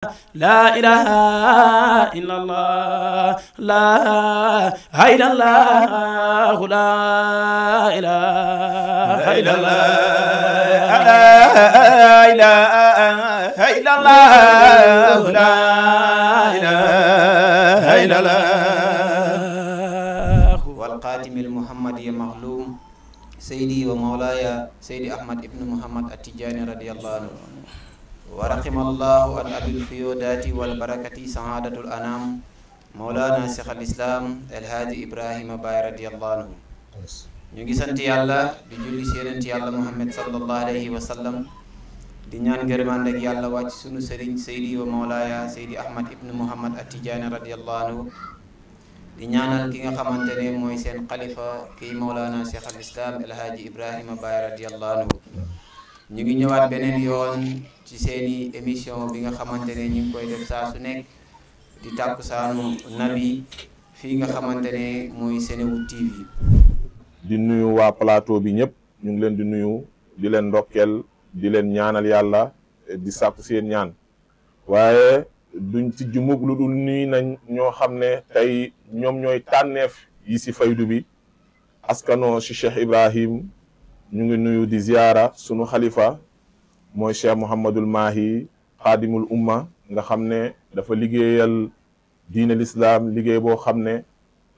لا إله إلا الله لا إله إلا الله لا إله إلا الله لا إله إلا الله لا إله إلا الله والقاتم المحمدي مغلوم سيدي ومولاي سيدي أحمد ابن محمد التجاني رضي الله عنه ورحم الله عن أبي الفيودات والبركة سعادة الأنام مولانا شيخ الإسلام الهادي إبراهيم باي رضي الله عنه ñu ngi sant yàlla di julli ci yonent yàlla Muhammad sallallahu alayhi wa sallam di ñaan ngërmande ak yàlla wàcc sunu sëriñ Seydi wa Mawlaaya Seydi Ahmad ibn Muhammad at-Tijaani radiyallahu anhu di ñaanal ki nga xamante ne mooy seen xalifa kii Mawlaana Cheikh al-Islam El Hadji Ibrahima Baye radiyallahu anhu ñu ngi ñëwaat beneen yoon ci seeni émission bi nga xamante ne ñu ngi koy def saa su nekk di tàkkusaanu nabi fii nga xamante ne mooy Senewood TV. di nuyu waa plateau bi ñëpp ñu ngi leen di nuyu di leen ndokkeel di leen ñaanal yàlla di sàkku seen ñaan waaye duñ ci jumug lu dul nuyu nañ ñoo xam ne tey ñoom ñooy tànneef yi si faydu bi askanoo si Cheikh Ibrahim ñu ngi nuyu di ziyaara sunu xalifa mooy Cheikh Mouhamadul Mahi xaadimul umma nga xam ne dafa liggéeyal diine l'islam liggéey boo xam ne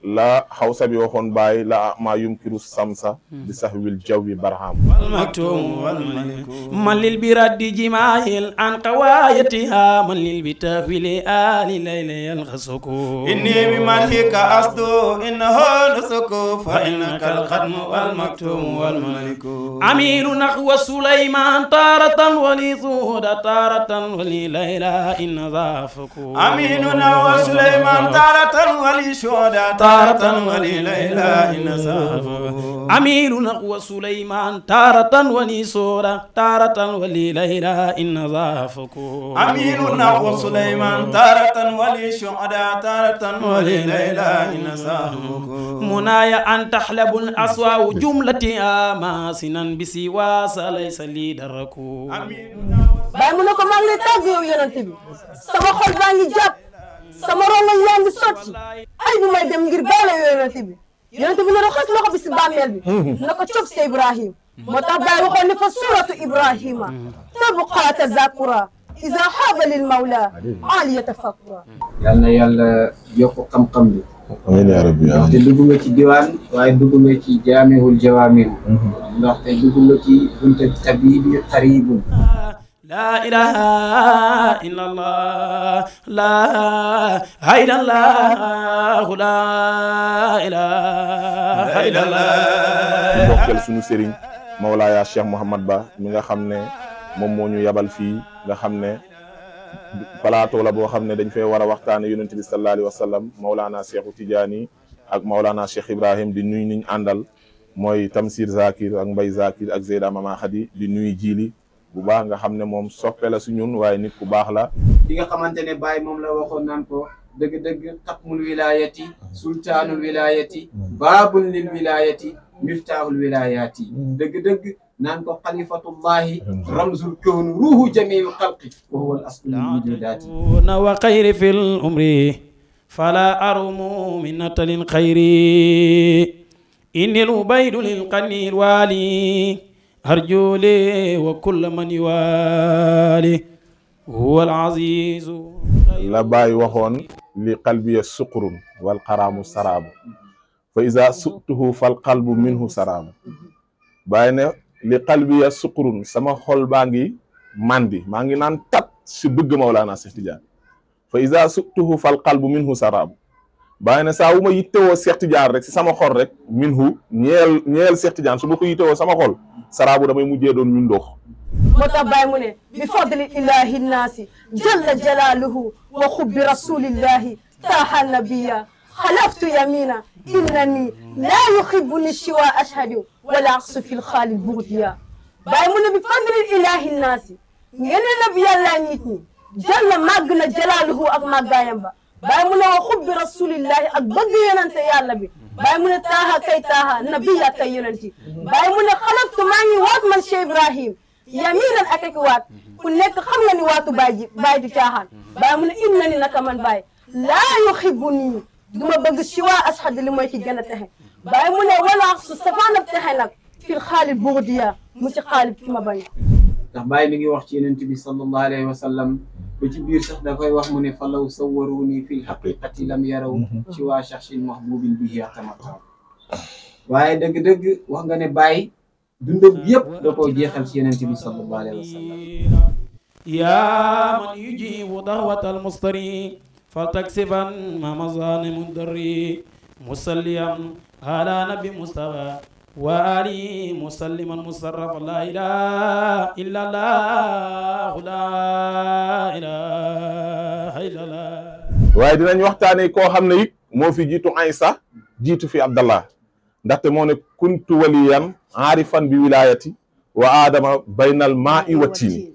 la xawsa bi waxoon bàyyi la ma yumkiru samsa bi sahwil jawwi barham والمكتوم والملك من للبرد جماهل عن قوايتها من للبتافل آل ليل يلغسك إني بملك أصدو إنه نسك فإنك الختم والمكتوم والملك أمير نحو سليمان تارة ولي ثود تارة ولي ليلى إن ضافك أمير نحو سليمان تارة ولي شهد تارة ولي ليلى إن ضافك أمير نحو سليمان تارة ولي سورة تارة ولي ليلى إن ضافك أمير نحو سليمان تارة ولي شهداء تارة ولي ليلى إن ضافك منايا أن تحلب الأسواء جملتها ماسنا بسواس ليس لي درك باي mu ne ko maa ngi lay tàgg yow yonent bi sama xol baa ngi jàpp sama rongoñ yaa ngi sotti ay bu may dem ngir baale yow yonent bi yonent bi ne ko xas loxo bi si bàmmeel bi na ko cof sa Ibrahim moo tax baay waxoon ne fa suratu Ibrahima tabqa tazakura iza xaaba lil mawla aliyata fakura yal na yàlla yokk xam-xam bi amiin yaa rabbi ndaxte dugg nga ci diwaan waaye dugg nga ci jaamihul jawaamihu ndaxte dugg nga ci bunte tabibi qaribun لا إله إلا الله لا إله إلا الله لا إله إلا الله ndokkeel sunu sëriñ Mawlaaya Cheikh Mouhamad Ba mi nga xam ne moom moo ñu yabal fii nga xam ne plateau la boo xam ne dañ fay war a waxtaane yonent bi sallallahu alayhi wa sallam Mawlaana Cheikhu Tidiane ak Mawlaana Cheikh Ibrahim di nuyu niñ àndal mooy Tamsir Zakir ak Mbay Zakir ak Zeyda Mama Khadi di nuyu Jili bu baax nga xam ne moom soppe la su ñun waaye nit ku baax la ki nga xamante ne Baye moom la waxoon naan ko dëgg-dëgg xatmul wilayati sultaanul wilayati baabun lil wilayati miftaahul wilayati dëgg-dëgg naan ko xalifatullahi ramzul kawni ruuhu jamiil xalqi wa huwa al aslu lil wujudaati wa xayri fi l umri fala arumu minnata lil xayri innil ubaydu lil qanil wali أرجو لي وكل من يوالي هو العزيز la Baay waxoon li qalbiya suqrun wal qaraamu saraabu fa iza suqtuhu fal qalbu minhu saraabu Baay ne li qalbiya suqrun sama xol baa ngi mandi maa ngi naan tat si bëgg Mawlaana Cheikh Tidiane fa iza suqtuhu fal qalbu minhu saraabu Baay ne saa wu ma yittewoo Cheikh Tidiane rek si sama xol rek minhu ñeel Cheikh Tidiane su ma ko yittewoo sama xol saraabu damay mujjee doon ñu ndox moo tax baay mu ne bi fadli ilahi nnaasi jalla jalaaluhu wa xubbi rasulillahi taaha nabiya xalaftu yamina innani laa yuhibbuni shiwa ashhadu wala aqsu fi lxaali bughdiya baay mu ne bi fadli ilahi nnaasi ngeen la bi yàlla nit ñi jalla màgg na jalaaluhu ak màggaayam ba baay mu ne wa xubbi rasulillahi ak bëgg yonante yàlla bi baay mu ne taaha kay taaha nabiya kay yonanti baay mu ne xalaftu maa ngi waat man Cheikh Ibrahim yaminan ak ak waat ku nekk xam nga ni waatu baay du caaxaan baay mu ne inna ni naka man baay laa yuhibbu nii du ma bëgg si waa asxad li mooy ki gën a texe baay mu ne wala su safaanab texe nag fil xaalib bughdiya mu si xaalib ki ma bañ ndax baay mi ngi wax ci yenent bi sallallahu alayhi wa sallam ba ci biir sax dafay wax mu ne falaw sawwaruni fil haqiqati lam yaraw ci waa shakhsin mahbubin bihi yatamatta waaye dëgg-dëgg wax nga ne baay dundam yëpp da koo jeexal ci yenent bi sallallahu alayhi wa sallam yaa man yujibu da'watal mustari faltaksiban ma mazani mudari musalliyan ala nabi mustafa wa ali musalliman musarraf la ilaha illa allah la ilaha illa allah waaye dinañ waxtaanee koo xam ne it moo fi jiitu Aysa jiitu fi Abdallah ndaxte moo ne kuntu waliyan aarifan bi wilayati wa aadama baynal maa'i wa tiini